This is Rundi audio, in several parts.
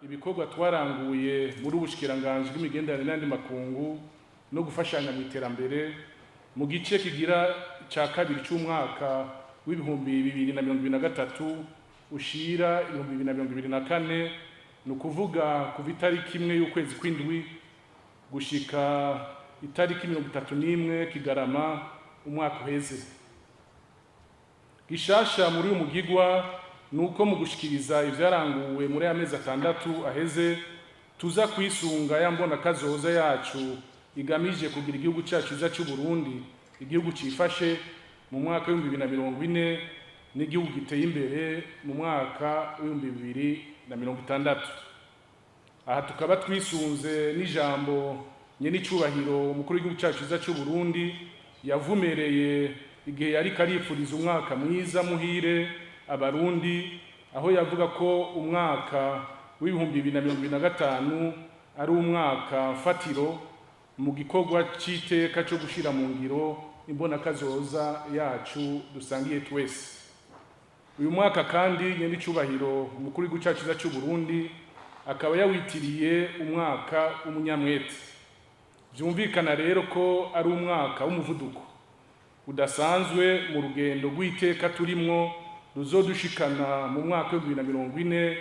Ibikorwa twaranguye muri ubushikiranganji bw'imigenderanire n'andi makungu no gufashanya mu iterambere mu gice kigira ca kabiri c'umwaka w'2023 ushira 2024, ni ukuvuga kuva itariki 1 y'ukwezi kw'indwi gushika itariki 31 Kigarama umwaka uheze. Gishasha muri uyu mugigwa ni uko mu gushikiriza ivyaranguwe muri aya mezi 6 aheze, tuza kwisunga ya mbona kazoza yacu igamije kugira igihugu cacu ciza c'u Burundi igihugu cifashe mu mwaka w'2040 n'igihugu giteye imbere mu mwaka w'2060. Aha tukaba twisunze n'ijambo nyenicubahiro umukuru w'igihugu cacu ciza c'u Burundi yavumereye igihe yariko aripfuriza umwaka mwiza muhire Abarundi, aho yavuga ko umwaka w'2025 ari umwaka mfatiro mu gikorwa c'iteka co gushira mu ngiro imbonakazoza yacu dusangiye twese. Uyu mwaka kandi nyenicubahiro umukuru w'igihugu cacu ciza c'u Burundi akaba yawitiriye umwaka w'umunyamwete. Vyumvikana rero ko ari umwaka w'umuvuduko udasanzwe mu rugendo rw'iteka turimwo ruzodushikana mu mwaka w'2040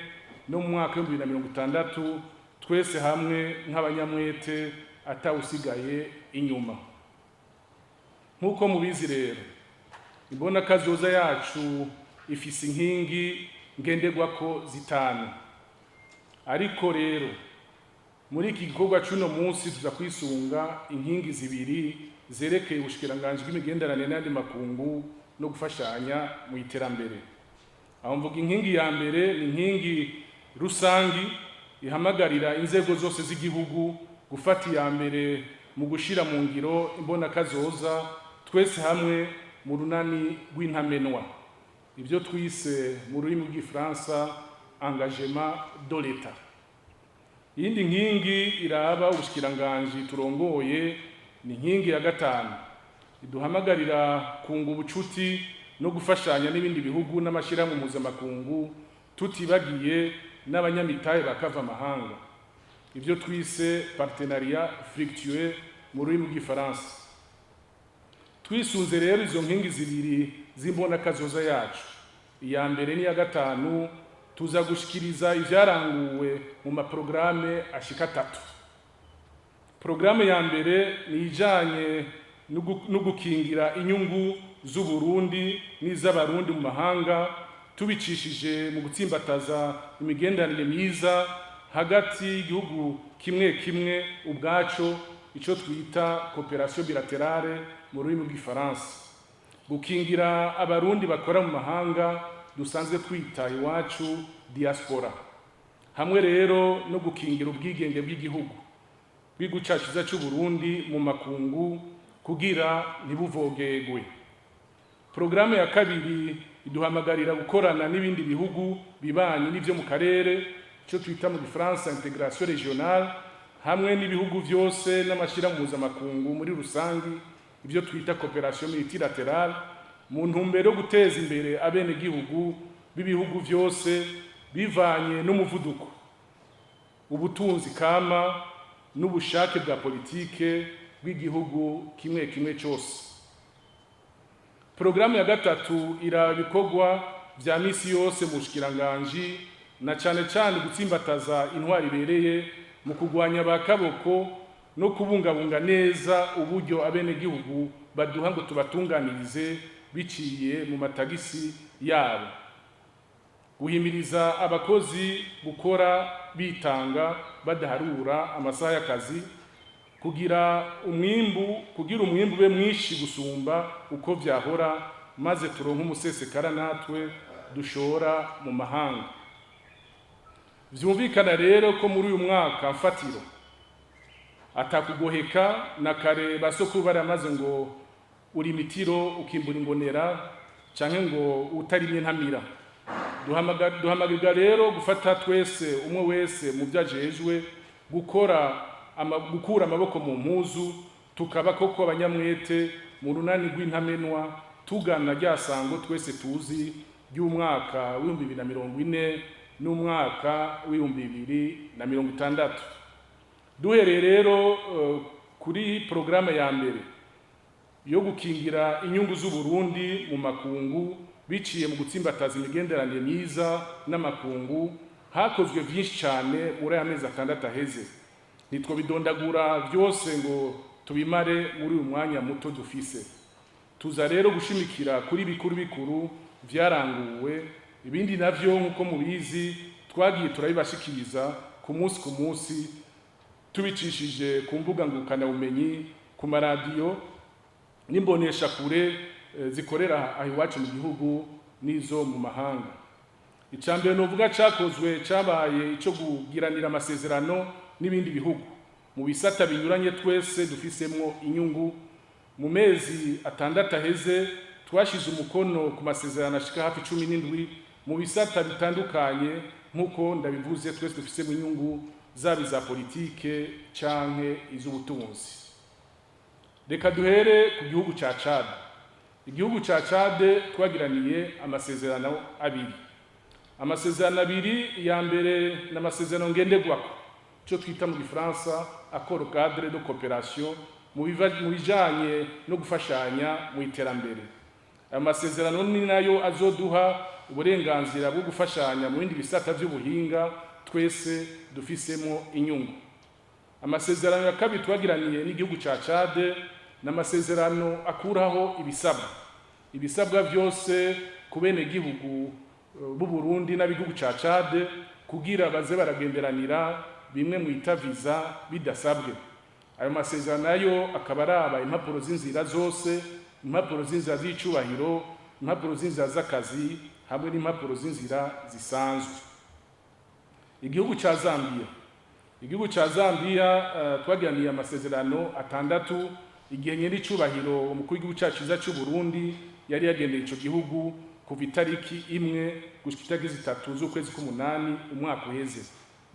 no mu mwaka w'2060, twese hamwe nk'abanyamwete, atawusigaye inyuma. Nk'uko mubizi rero, imbona kazoza yacu ifise inkingi ngenderwako zitanu. Ariko rero muri iki gikorwa c'uno munsi tuza kwisunga inkingi zibiri zerekeye ubushikiranganji bw'imigenderanire n'ayandi makungu no gufashanya mu iterambere. Aho mvuga inkingi ya mbere ni inkingi rusangi ihamagarira inzego zose z'igihugu gufata iya mbere mu gushira mu ngiro imbonakazoza twese hamwe mu runani rw'intamenwa, ibyo twise mu rurimi rw'Igifaransa engagement de l'État. Iyindi nkingi iraba ubushikiranganji turongoye ni inkingi ya gatanu, iduhamagarira kunga ubucuti no gufashanya n'ibindi bihugu n'amashirahamwe mpuzamakungu, tutibagiye n'abanyamitahe bakava amahanga, ibyo twise partenariat fructueux mu rurimi rw'Igifaransa. Twisunze rero izo nkingi zibiri z'imbonakazoza yacu, iya mbere n'iya gatanu, tuza gushikiriza ivyaranguwe mu maporogaramu ashika atatu. Porogaramu ya mbere ni ijanye no gukingira inyungu z'Uburundi n'iz'Abarundi mu mahanga, tubicishije mu gutsimbataza imigenderanire myiza hagati y'igihugu kimwe kimwe ubwaco, ico twita coopération bilatérale mu rurimi rw'Igifaransa, gukingira Abarundi bakora mu mahanga dusanzwe twita iwacu diaspora, hamwe rero no gukingira ubwigenge bw'igihugu bw'igihugu cacu ciza c'u Burundi mu makungu kugira ntibuvogegwe. Porogaramu ya kabiri iduhamagarira gukorana n'ibindi bihugu bibanyi n'ivyo mu karere, ico twita mu Gifaransa intégration régionale, hamwe n'ibihugu vyose n'amashirahamwe mpuzamakungu muri rusangi, ibyo twita coopération multilatérale, mu ntumbero yo guteza imbere abenegihugu b'ibihugu vyose bivanye n'umuvuduko, ubutunzi kama n'ubushake bwa politike bw'igihugu kimwe kimwe cyose. Porogaramu ya gatatu iraba ibikorwa vya misi yose mu bushikiranganji, na cane cane gutsimbataza intwari ibereye mu kurwanya ba kaboko no kubungabunga neza uburyo abenegihugu baduha ngo tubatunganirize biciye mu matagisi yabo, guhimiriza abakozi gukora bitanga badaharura amasaha y'akazi kugira umwimbu ube mwinshi gusumba uko vyahora, maze turonke umusesekara natwe dushora mu mahanga. Vyumvikana rero ko muri uyu mwaka mfatiro atakugoheka. Na kare basokuru baramaze ngo urimitiro ukimbura ingonera, canke ngo utarimye ntamira. Duhamagarirwa rero gufata twese, umwe wese mu byo ajejwe, gukora gukura amaboko mu mpuzu, tukaba koko abanyamwete mu runani rw'intamenwa, tugana rya sango twese tuzi ry'umwaka w'2040. n'umwaka w'2060. Duhereye rero kuri porogaramu ya mbere yo gukingira inyungu z'Uburundi mu makungu biciye mu gutsimbataza imigenderanire myiza n'amakungu, hakozwe vyinshi cyane muri aya mezi 6 aheze. Ntitwo bidondagura byose ngo tubimare muri uyu mwanya muto dufise. Tuza rero gushimikira kuri bikuru bikuru vyaranguwe. Ibindi navyo, nk'uko mubizi, twagiye turabibashikiriza ku munsi ku munsi, tubicishije ku mbuga ngurukanabumenyi, ku maradiyo n'imboneshakure zikorera aho iwacu mu gihugu n'izo mu mahanga. Icya mbere novuga cyakozwe cyabaye icyo kugiranira amasezerano n'ibindi bihugu mu bisata binyuranye twese dufisemwo inyungu. Mu mezi 6 aheze, twashize umukono ku masezerano ashika hafi 17 mu bisata bitandukanye, nk'uko ndabivuze, twese dufisemo inyungu, zaba iza politike canke iz'ubutunzi. Reka duhere ku gihugu ca Chad. Igihugu ca Chad twagiraniye amasezerano abiri. Amasezerano abiri ya mbere ni amasezerano ngenderwako, icyo twita mu Gifaransa accord cadre de coopération, mu bijanye no gufashanya mu iterambere. Ayo masezerano ni nayo azoduha uburenganzira bwo gufashanya mu bindi bisata by'ubuhinga twese dufisemo inyungu. Amasezerano ya kabiri twagiraniye n'igihugu ca Chad ni amasezerano akuraho ibisabwa byose ku bene gihugu b'u Burundi n'abigihugu ca Chad, kugira baze baragenderanira, bimwe mu visa, bidasabwe. Ayo masezerano nayo akaba araba impapuro z'inzira zose: impapuro z'inzira z'icubahiro, impapuro z'inzira z'akazi hamwe n'impapuro z'inzira zisanzwe. Igihugu ca Zambia. Igihugu ca Zambia twagiraniye amasezerano 6 igihe nyiri icubahiro umukuru w'igihugu cacu ciza c'u Burundi yari yagendeye ico gihugu kuva itariki 1 gushika itariki 3 z'ukwezi k'umunani umwaka uheze.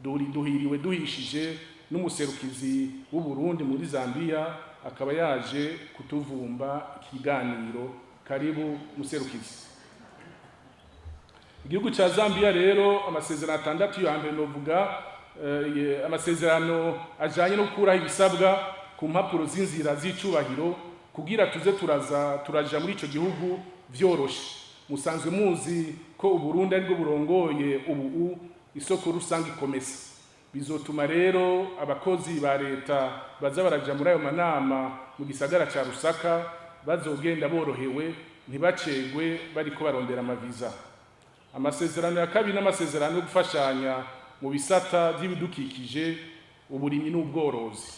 Duhiriwe duhishije n'umuserukizi w'u Burundi muri Zambia, akaba yaje kutuvumba ikiganiro. Karibu, muserukizi. Igihugu ca Zambia rero, amasezerano 6 ya mbere novuga amasezerano ajanye no gukuraho ibisabwa ku mpapuro z'inzira z'icubahiro, kugira tuze turaza turaja muri ico gihugu vyoroshe. Musanzwe muzi ko Uburundi aribwo burongoye ubu isoko rusange COMESA. Bizotuma rero abakozi ba leta baza baraja muri ayo manama mu gisagara ca Lusaka bazogenda borohewe, ntibacegwe bariko barondera amaviza. Amasezerano ya kabiri n'amasezerano yo gufashanya mu bisata by'ibidukikije, uburimyi n'ubworozi.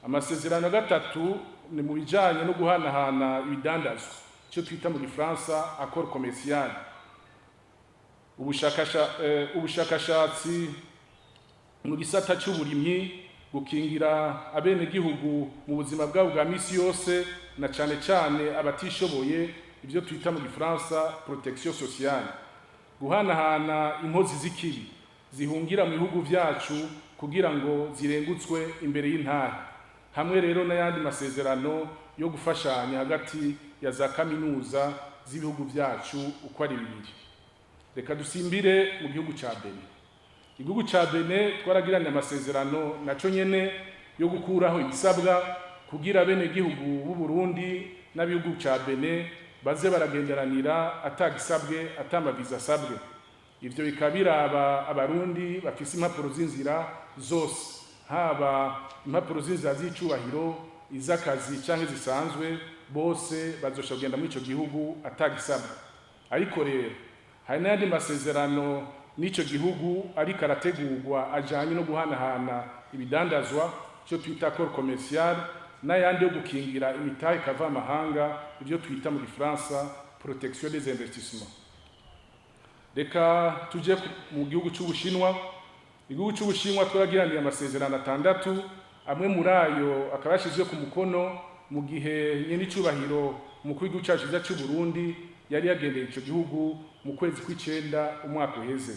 Amasezerano ya gatatu ni mu bijanye no guhanahana ibidandazwa, icyo twita mu Gifaransa accord commercial. Ubushakashatsi mu gisata cy'uburimyi, gukingira abenegihugu mu buzima bwabo bwa misi yose, na cane cane abatishoboye, ibyo twita mu Gifaransa protection sociale, guhanahana inkozi z'ikibi zihungira mu bihugu vyacu kugira ngo zirengutswe imbere y'intahe, hamwe rero n'ayandi masezerano yo gufashanya hagati ya za kaminuza z'ibihugu vyacu uko ari bibiri. Reka dusimbire mu gihugu ca Benin. Igihugu ca Benin twaragiranye amasezerano naco nyene yo gukuraho ibisabwa kugira bene gihugu b'u Burundi n'abihugu ca Benin baze baragenderanira atagisabwe, atamaviza asabwe. Ivyo bikaba biraba Abarundi bafise impapuro z'inzira zose, haba impapuro z'inzira z'icubahiro, iz'akazi canke zisanzwe. Bose bazosha kugenda muri ico gihugu atagisabwa. Ariko rero hari n'ayandi masezerano n'ico gihugu ariko arategurwa, ajanye no guhanahana ibidandazwa, icyo twita accord commercial, n'ayandi yo gukingira imitahe kava amahanga, ibyo twita mu Gifaransa protection des investissements. Reka tuje mu gihugu c'Ubushinwa. Igihugu c'Ubushinwa twaragiraniye amasezerano 6. Amwe muri ayo akaba yashizwe ku mukono mu gihe nyene icubahiro umukuru w'igihugu cacu ciza c'u Burundi yari yagendeye ico gihugu mu kwezi kw'icenda umwaka uheze.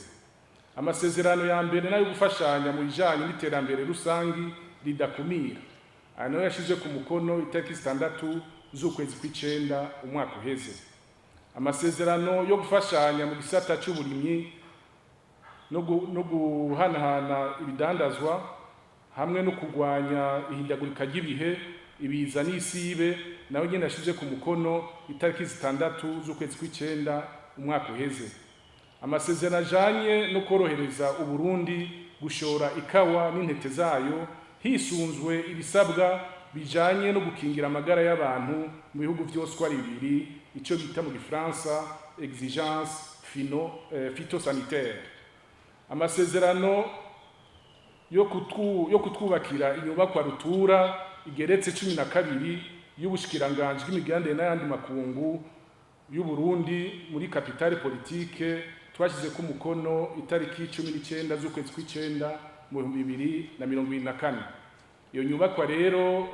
Amasezerano ya mbere nayo gufashanya mu bijanye n'iterambere rusangi ridakumira. Aya nayo yashizwe ku mukono itariki 6 z'ukwezi kw'icenda umwaka uheze. Amasezerano yo gufashanya mu gisata c'uburimyi. no guhanahana ibidandazwa hamwe no kurwanya ihindagurika ry'ibihe, ibiza n'isibe, nawe nyene yashize ku mukono itariki 6 z'ukwezi kw'icenda umwaka uheze. Amasezerano ajanye no korohereza Uburundi gushora ikawa n'intete zayo hisunzwe ibisabwa bijanye no gukingira amagara y'abantu mu bihugu vyose uko ari bibiri, ico bita mu Gifaransa exigence phytosanitaire. Amasezerano yo kutwubakira inyubakwa rutura igeretse 12 y'ubushikiranganji bw'imigenderanire n'ayandi makungu y'u Burundi muri capitale politique twashyize ku mukono itariki 19 z'ukwezi kw'icenda mu 2024. Iyo nyubakwa rero,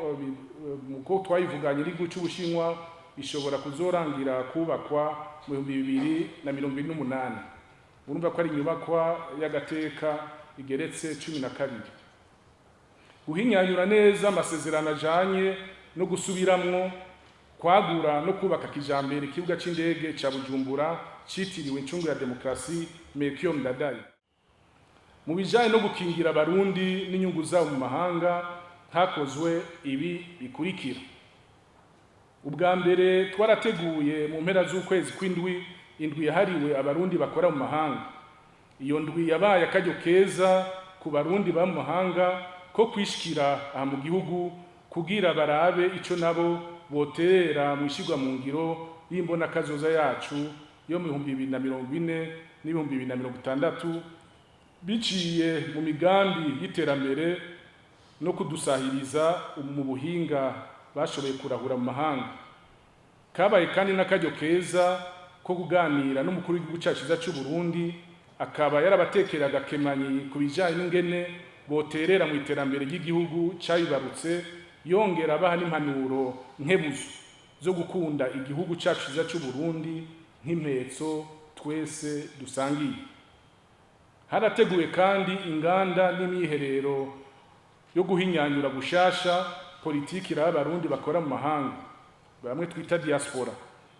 muko twayivuganye n'igihugu c'Ubushinwa, ishobora kuzorangira kubakwa mu 2028. Urumva ko ari inyubakwa y'agateka igeretse 12. Guhinyanyura neza amasezerano ajanye no gusubiramwo, kwagura no kubaka kijambere ikibuga c'indege ca Bujumbura citiriwe incungu ya demokarasi Melchior Ndadaye. Mu bijanye no gukingira Abarundi n'inyungu zabo mu mahanga, hakozwe ibi bikurikira: Ubwa mbere, twarateguye mu mpera z'ukwezi kw'indwi indwi yahariwe Abarundi bakora mu mahanga. Iyo ndwi yabaye akaryo keza ku Barundi ba mu mahanga ko kwishikira aha mu gihugu kugira barabe ico nabo boterera mu ishirwa mu ngiro y'imbonakazoza yacu yo mu 2040 n'2060, biciye mu migambi y'iterambere no kudusahiriza mu buhinga bashoboye kurahura mu mahanga. Kabaye kandi n'akaryo keza ko kuganira n'umukuru w'igihugu cacu ciza c'u Burundi, akaba yarabatekerera agakemanyi ku bijanye n'ingene boterera mu iterambere ry'igihugu cabibarutse, yongera abaha n'impanuro nkebuzo zo gukunda igihugu cacu ciza c'u Burundi nk'impetso twese dusangiye. Harateguwe kandi inganda n'imyiherero yo guhinyanyura gushasha politiki iraba Abarundi bakora mu mahanga, bamwe twita diaspora,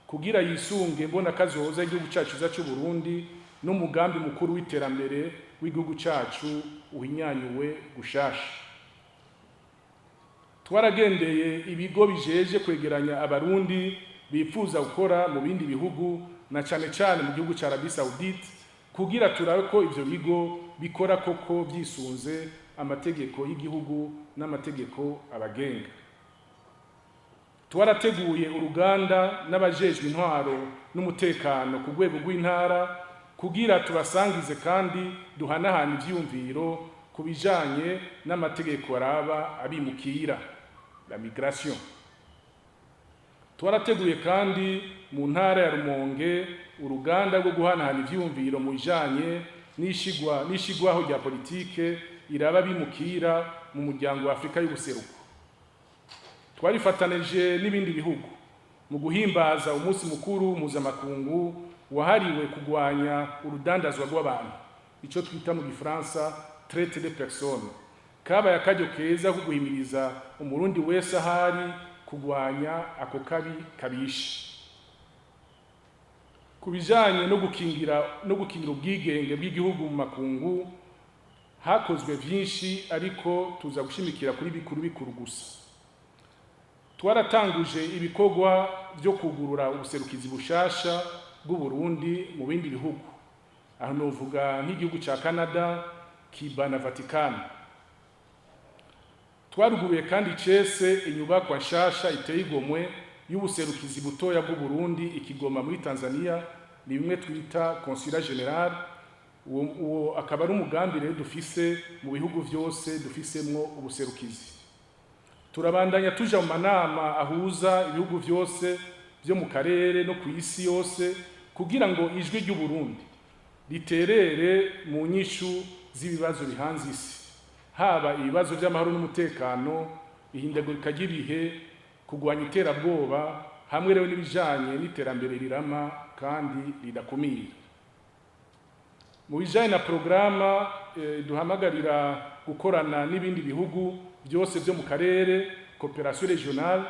kugira yisunge mbona kazoza igihugu cacu ciza c'u Burundi n'umugambi mukuru w'iterambere w'igihugu cacu uhinyanyuwe gushasha. Twaragendeye ibigo bijeje kwegeranya Abarundi bifuza gukora mu bindi bihugu, na cane cane mu gihugu ca Arabie Saoudite, kugira turabe ko ivyo bigo bikora koko vyisunze amategeko y'igihugu n'amategeko abagenga. Twarateguye uruganda n'abajejwe intwaro n'umutekano ku rwego rw'intara kugira tubasangize kandi duhanahana ivyiyumviro ku bijanye n'amategeko araba abimukira, la migration. Twarateguye kandi mu ntara ya Rumonge uruganda rwo guhanahana ivyiyumviro mu bijanye n'ishigwaho rya politike iraba abimukira mu muryango wa Afrika y'Ubuseruko. Twarifatanije n'ibindi bihugu mu guhimbaza umunsi mukuru mpuzamakungu wahariwe kugwanya urudandazwa rw'abantu, ico twita mu Gifaransa traite de personnes. Kabaye akaryo keza ko guhimiriza Umurundi wese ahari kugwanya ako kabi kabishe. Ku bijanye no gukingira ubwigenge bw'igihugu mu makungu, hakozwe vyinshi, ariko tuza gushimikira kuri bikuru bikuru gusa. Twaratanguje ibikorwa vyo kugurura ubuserukizi bushasha bw'u Burundi mu bindi bihugu. Aho novuga nk'igihugu ca Canada, Cuba na Vatican. Twaruguruye kandi icese inyubakwa nshasha iteye igomwe y'ubuserukizi butoya bw'u Burundi i Kigoma muri Tanzania, ni bimwe twita consulat général. Uwo akaba ari umugambi rero dufise mu bihugu vyose dufisemwo ubuserukizi. Turabandanya tuja mu manama ahuza ibihugu vyose vyo mu karere no ku isi yose kugira ngo ijwi ry'u Burundi riterere mu nyishu z'ibibazo bihanze isi, haba ibibazo vy'amahoro n'umutekano, ihindagurika ry'ibihe, kugwanya iterabwoba, hamwe rero n'ibijanye n'iterambere rirama kandi ridakumira. Mu bijanye na porogaramu duhamagarira gukorana n'ibindi bihugu byose vyo mu karere, coopération régionale,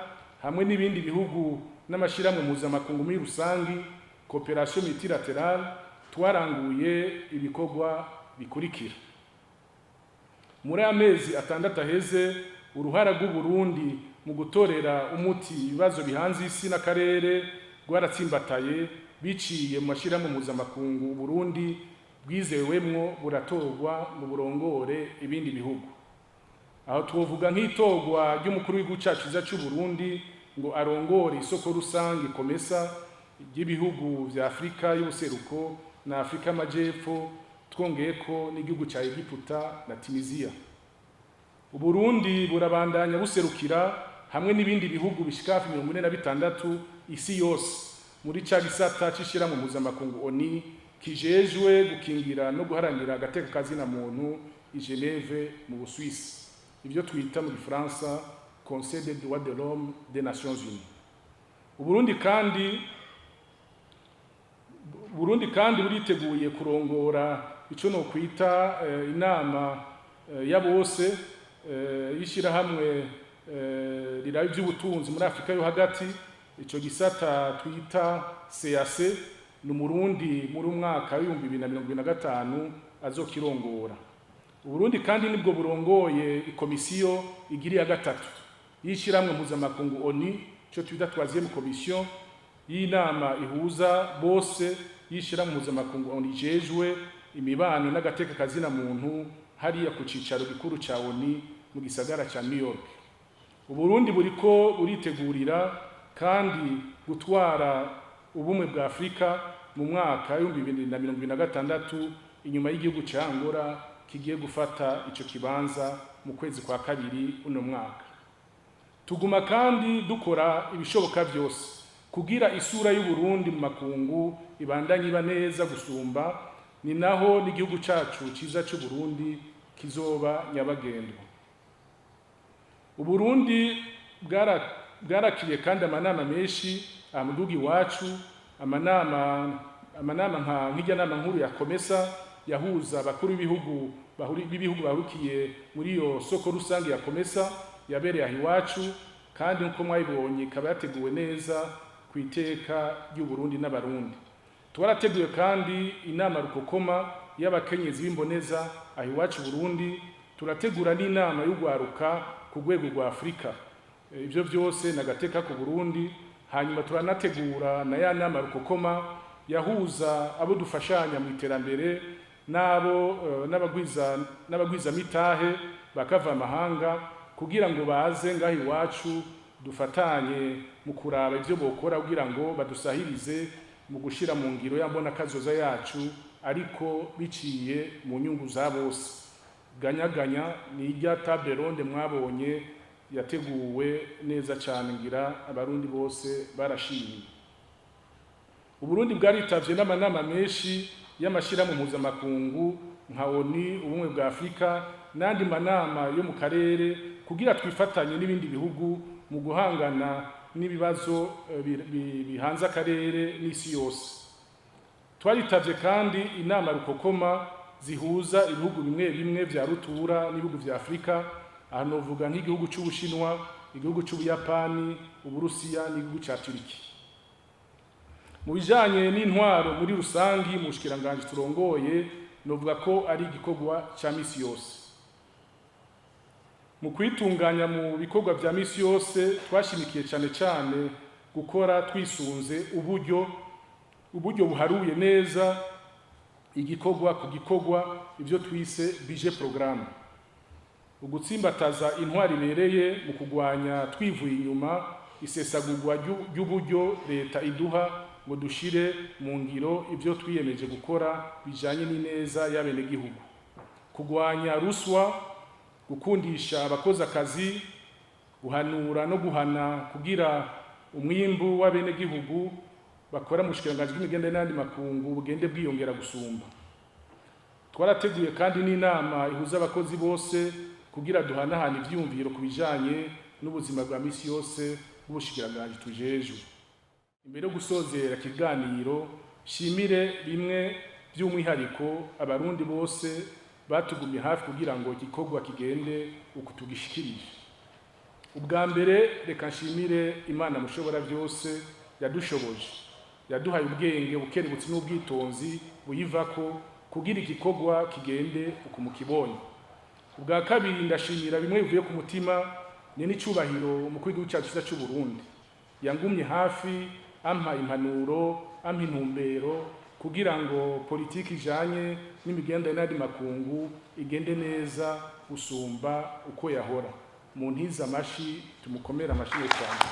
hamwe n'ibindi bihugu n'amashirahamwe mpuzamakungu muri rusangi, coopération multilatérale, twaranguye ibikorwa bikurikira: bikurikira. Muri aya mezi 6 aheze, uruhara rw'Uburundi mu gutorera umuti ibibazo bihanze isi n'akarere rwaratsimbataye biciye mu mashirahamwe mpuzamakungu Uburundi bwizewemwo, buratorwa mu burongore ibindi bihugu. Aho twovuga nk'itorwa ry'umukuru w'igihugu cacu ciza c'Uburundi ngo arongore isoko rusange COMESA ry'ibihugu vya Afrika y'ubuseruko na Afrika y'amajepfo, twongeyeko n'igihugu ca Egiputa na Tunisia. Uburundi burabandanya buserukira hamwe n'ibindi bihugu bishika hafi 46 isi yose muri ca gisata c'ishirahamwe mpuzamakungu ONU kijejwe gukingira no guharanira agateka kazina muntu i Geneve mu Busuwisi, ivyo twita mu gifaransa Conseil des droits de l'homme des Nations Unies. Burundi kandi buriteguye kurongora ico no kwita inama ya bose y'ishirahamwe riraba ivy'ubutunzi muri Afrika yo hagati, ico gisata twita CAC. Ni Umurundi muri umwaka w'2025 azokirongora. Uburundi kandi nibwo burongoye ikomisiyo igiri ya gatatu y'ishirahamwe mpuzamakungu ONU, ico twita troisième commission y'inama ihuza bose y'ishirahamwe mpuzamakungu ONU ijejwe imibano n'agateka kazina muntu, hariya ku cicaro gikuru ca ONU mu gisagara ca New York. Uburundi buriko buritegurira kandi gutwara Ubumwe bwa Afrika mu mwaka w'2026, inyuma y'igihugu ca Angola kigiye gufata ico kibanza mu kwezi kwa kabiri uno mwaka. Tuguma kandi dukora ibishoboka vyose kugira isura y'Uburundi mu makungu ibandanye iba neza gusumba, ni naho n'igihugu cacu ciza c'Uburundi kizoba nyabagendwa. Uburundi bwarakiriye kandi amanama menshi aha mu gihugu iwacu, amanama nk'irya nama nkuru ya COMESA yahuza abakuru b'ibihugu bahukiye muri iyo soko rusange ya COMESA, yabereye aho iwacu, kandi nk'uko mwayibonye ikaba yateguwe neza ku iteka ry'Uburundi n'Abarundi. Twarateguye kandi inama rukokoma y'abakenyezi b'imboneza aho iwacu Burundi, turategura n'inama y'ugwaruka ku rwego rwa Afurika. Ivyo vyose nagateka ku Burundi. Hanyuma turanategura na ya nama rukokoma yahuza abo dufashanya mu iterambere n'abo n'abagwiza mitahe bakava amahanga, kugira ngo baze ngaho iwacu dufatanye mu kuraba ivyo bokora kugira ngo badusahirize mu gushira mu ngiro ya mbona kazoza yacu, ariko biciye mu nyungu za bose. Ganyaganya ni irya table ronde mwabonye yateguwe neza cyane, ngira Abarundi bose barashimye. Uburundi bwaritavye n'amanama menshi y'amashirahamwe mpuzamakungu nka ONU, Ubumwe bwa Afurika n'andi manama yo mu karere, kugira twifatanye n'ibindi bihugu mu guhangana n'ibibazo bihanze akarere n'isi yose. Twaritavye kandi inama rukokoma zihuza ibihugu bimwe bimwe vya rutura n'ibihugu vya Afurika. Aha novuga nk'igihugu c'Ubushinwa, igihugu c'Ubuyapani, Uburusiya n'igihugu ca Turiki. Mu bijanye n'intwaro muri rusangi mu bushikiranganji turongoye, novuga ko ari igikorwa ca misi yose. Mu kwitunganya mu bikorwa vya misi yose, twashimikiye cane cane gukora twisunze uburyo buharuye neza, igikorwa ku gikorwa, ivyo twise budget programme, ugutsimbataza intwari ibereye mu kugwanya twivuye inyuma isesagurwa ry'uburyo leta iduha ngo dushire mu ngiro ivyo twiyemeje gukora bijanye n'ineza y'abenegihugu, kugwanya ruswa, gukundisha abakozi akazi, guhanura no guhana kugira umwimbu w'abenegihugu bakora mu bushikiranganji bw'imigenderanire n'ayandi makungu bugende bwiyongera gusumba. Twarateguye kandi n'inama ihuza abakozi bose kugira duhanahane ivyiyumviro ku bijanye n'ubuzima bwa misi yose bw'ubushikiranganji tujejwe. Imbere yo gusozera ikiganiro, shimire bimwe by'umwihariko Abarundi bose batugumye hafi kugira ngo igikorwa kigende uku tugishikirije. Ubwa mbere, reka nshimire Imana Mushobora byose yadushoboje, yaduhaye ubwenge, ubukerebutsi n'ubwitonzi buyivako. kugira igikorwa kigende uku mukibonye. Ubwa kabiri, ndashimira bimwe bivuye ku mutima ni n'icubahiro umukuru w'igihugu cyacu cyiza cy'u Burundi yangumye hafi, ampa impanuro, ampa intumbero kugira ngo politiki ijanye n'imigenderanire n'andi makungu igende neza gusumba uko yahora. Mu ntiza amashi, tumukomere amashi cyane.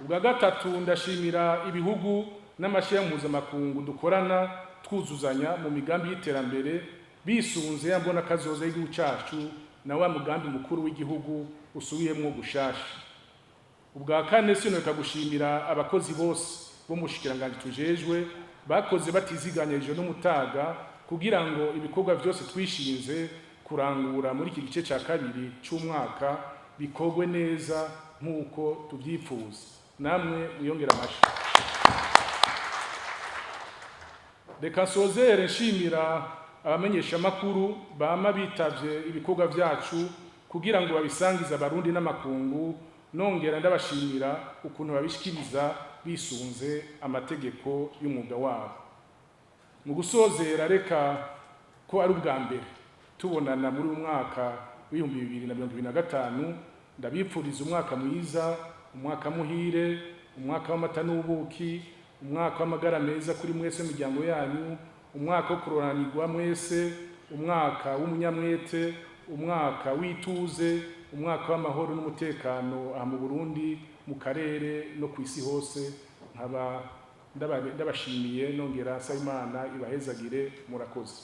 Ubwa gatatu, ndashimira ibihugu n'amashyirahamwe mpuzamakungu dukorana twuzuzanya mu migambi y'iterambere, bisunze ya mbona kazoza y'igihugu cyacu na wa mugambi mukuru w'igihugu usubiyemwo gushasha. Ubwa kane, sinoreka gushimira abakozi bose bo mu bushikiranganji tujejwe, bakoze batiziganyije n'umutaga kugira ngo ibikorwa byose twishinze kurangura muri iki gice cya kabiri c'umwaka bikorwe neza nk'uko tubyifuza. Namwe mwiyongera amashi. Reka nsozere nshimira abamenyeshamakuru bama bitavye ibikorwa vyacu kugira ngo babisangize Abarundi n'amakungu, nongera ndabashimira ukuntu babishikiriza bisunze amategeko y'umwuga wabo. Mu gusozera, reka ko ari ubwa mbere tubonana muri uyu mwaka w'2025, ndabipfuriza umwaka mwiza, umwaka muhire, umwaka w'amata n'ubuki, umwaka w'amagara meza kuri mwese, miryango yanyu, umwaka wo kuroranirwa mwese, umwaka w'umunyamwete, umwaka w'ituze, umwaka w'amahoro n'umutekano aha mu Burundi, mu karere no ku isi hose. Nkaba ndabashimiye, nongera nsaba Imana ibahezagire. Murakoze.